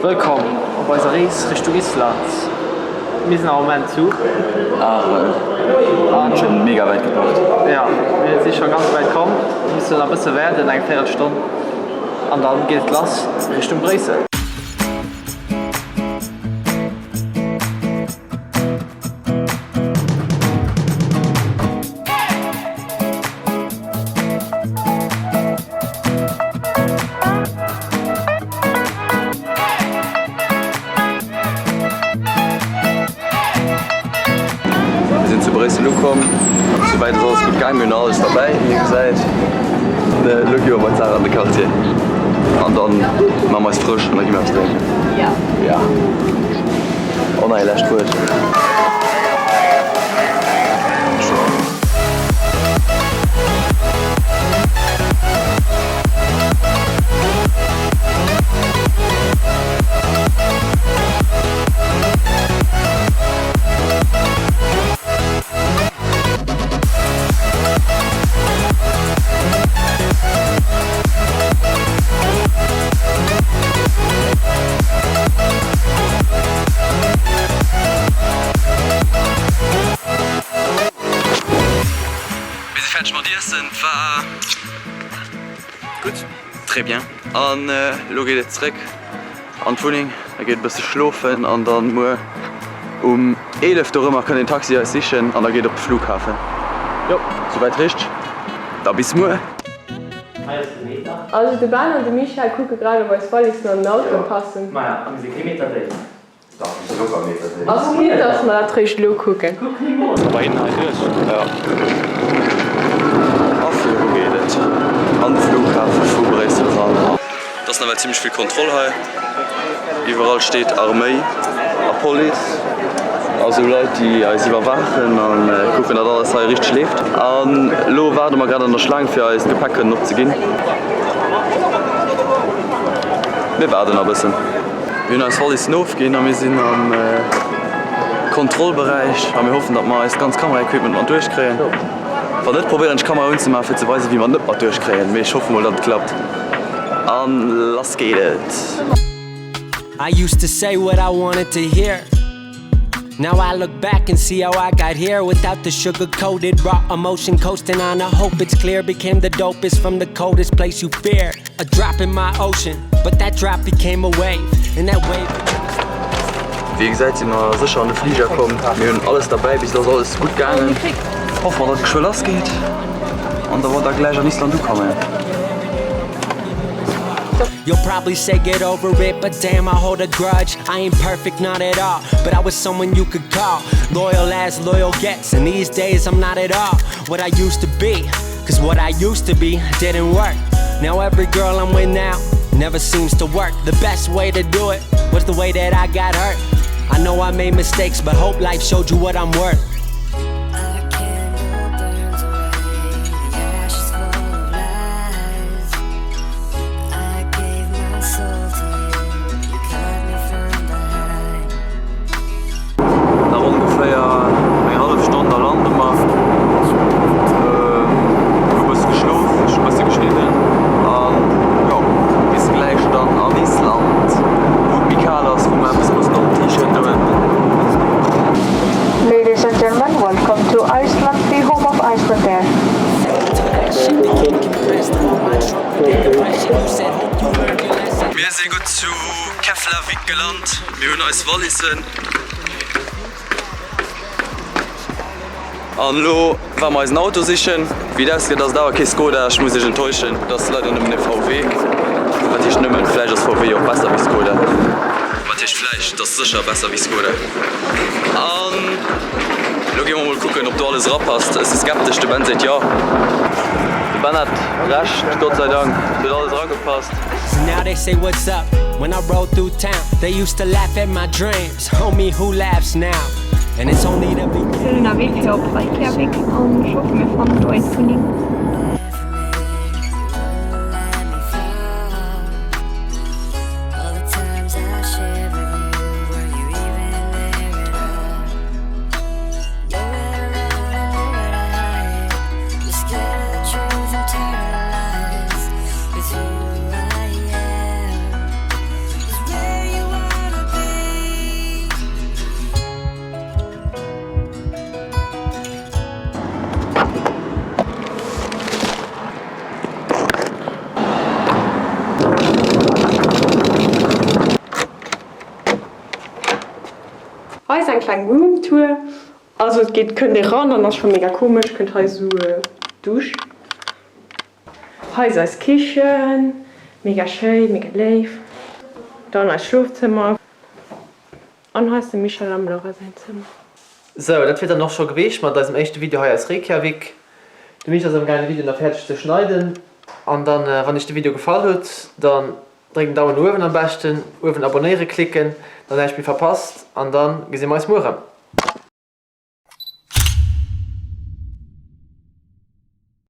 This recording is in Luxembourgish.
Wëllkomm op eiser Rees Richtung Island. Mir sinn am Moment zu Arel an hunn schonn mega wäit gebraucht. Jo, mir si scho ganz wäit komm. Mir mussen nach e bësse waarden, eng Véierelstonn, an dann geet et lass Richtung Bréissel. Mir sinn zu Bréissel ukomm. Souwäit ass alles gutt gaang, mir hunn alles derbäi, wéi dir gesäit. Elo gi mer bei d'Sarah an de Quartier an dann maache mer eis frësch an da gi mer eppes drénken. Ja. Oh nei, lescht Wuert. Mir si fäerdeg mat Iessen, et war gutt, très bien. An elo geet et zréck an d'Wunneng, da geet e bësse schlofen an dann muer um 11 dorëmmer kënnt een Taxi eis sichen an da geet op de Flughafen. Jo, souwäit richteg, da bis muer. Also de Ben an de Michel kucke grad ob eis Wallissen an den Auto passen. Maja, a mir si kee Meter déif. Ass gutt dass mer dat réischt elo kucken. A viru geet et an de Flughafe vu Bréissel ran. Et ass nawell zimmlech vill Kontroll hei. Iwwerall steet Arméi a Police a sou Leit, déi eis iwwerwaachen a kucken, datt alles hei richteg leeft. An elo waarde mer grad an der Schlaang, fir eist Gepäck kënnen opzeginn. Mir waarden nach e bëssen. Mir hunn eis Wallissen ofginn a mir sinn am Kontrollberäich a mir hoffen, datt mer eist ganz Kameraequipment mat duerchkréien. Wann net, probéieren ech d'Kamera unzemaachen, fir ze weisen, wéi mer et net mat duerchkréien. Mee ech hoffe mol, datt et klappt. A lass geet et! I used to say what I wanted to hear Now I look back and see how I got here Without the sugar coated raw emotion coasting on a hope it's clear Became the dopest from the coldest place you fear A drop in my ocean, but that drop became a wave And that wave Wéi dir gesäit si mer sécher an de Fliger komm. Mir hunn alles derbäi, bis elo ass alles gutt gaangen. Hoffe mer, datt et geschwë lass geet an da mer da gläich an Island ukommen. You'll probably say get over it, but damn I hold a grudge I ain't perfect, not at all, but I was someone you could call Loyal as loyal gets, and these days I'm not at all What I used to be, cause what I used to be didn't work Now every girl I'm with now never seems to work The best way to do it was the way that I got hurt I know I made mistakes, but hope life showed you what I'm worth Nach ongeféier eng hallef Stonn, da lande mer. Hu e bësse geschlof, ech hu e bësse geschnidden an jo, bis gläich dann an Island, wou et méi kal ass, wou mer eppes mussen op den T-Shirt doen. Ladies and gentlemen, welcome to Iceland, the home of Icelandair. Mir si gutt zu Keflavik gelant. Mir hunn eis Wallissen. An elo war mer eisen Auto sichen. Wéi et ausgesäit ass et awer kee Skoda, ech muss iech enttäuschen, et ass leider nëmmen e VW. Wat heescht nëmmen, vläicht ass VW jo och besser wéi Skoda. Wat heescht vläicht, et ass sécher besser wéi Skoda. An elo gi mer mol kucken ob do alles erapasst. Ech si skeptesch, de Ben seet jo. De Ben hat Recht, Gott sei Dank, et huet alles eragepasst. Now they say what's up when I roll through town They used to laugh at my dreams, homie who laughs now And it's only the beginning. Sinn ënnerwee fir op Reykjavik an ech hoffe mir fannen do eng Wunneng. Hei ass eng kleng Roomtour. Also et geet, kënnt ee ran an ass scho mega komesch, kënnt hei esou Dusch. Hei ass eis Kichen, mega schéin, mega léif. Dann eist Schlofzëmmer an hei ass dem Michèle am Laura säin Zëmmer. Sou, dat wier dann och scho geweecht mat eisem éischte Video hei aus Reykjavik. De Mich ass amgaang de Video nach fäerdeg ze schneiden an dann, wann iech de Video gefall huet, dann dréckt den Daumen no uewen am beschten, uewen abonnéiere klicken, dann näischt méi verpasst an dann gesi mer eis muer erëm.